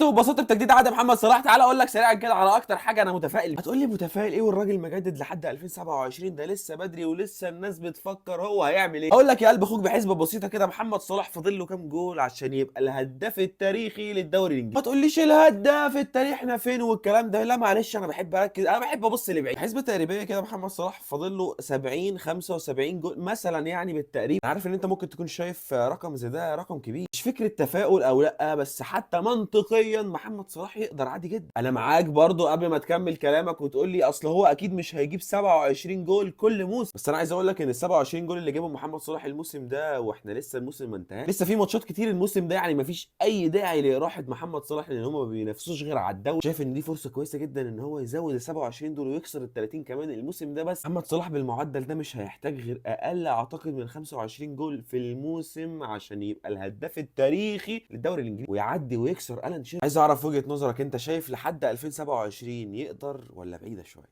فرحت واتبسطت بتجديد عقد محمد صلاح. تعال اقول لك سريعا كده على اكتر حاجة انا متفائل. هتقول لي متفائل ايه والراجل مجدد لحد 2027؟ ده لسه بدري ولسه الناس بتفكر هو هيعمل ايه. اقول لك يا قلب اخوك بحسبه بسيطة كده، محمد صلاح فاضل له كام جول عشان يبقى الهداف التاريخي للدوري الانجليزي؟ ما تقوليش الهداف التاريخي احنا فين والكلام ده، لا معلش انا بحب اركز، انا بحب ابص لبعيد. حسبه تقريبية كده محمد صلاح فاضل له 70 75 جول مثلا، يعني بالتقريب. انا عارف ان انت ممكن تكون شايف رقم زي ده رقم كبير، مش فكرة تفاؤل او لا، بس حتى منطقيا محمد صلاح يقدر عادي جدا. انا معاك برضو قبل ما تكمل كلامك وتقول لي اصل هو اكيد مش هيجيب 27 جول كل موسم، بس انا عايز اقول لك ان ال 27 جول اللي جابهم محمد صلاح الموسم ده، واحنا لسه الموسم ما انتهاش، لسه في ماتشات كتير الموسم ده، يعني مفيش اي داعي لاراحه محمد صلاح لان هم ما بينافسوش غير على الدوري. شايف ان دي فرصة كويسة جدا ان هو يزود ال 27 دول ويكسر ال 30 كمان الموسم ده. بس محمد صلاح بالمعدل ده مش هيحتاج غير اقل اعتقد من 25 جول في الموسم عشان يبقى الهداف التاريخي للدوري الانجليزي ويعدي ويكسر الان شيرر. عايز اعرف وجهة نظرك، انت شايف لحد 2027 يقدر ولا بعيدة شوية؟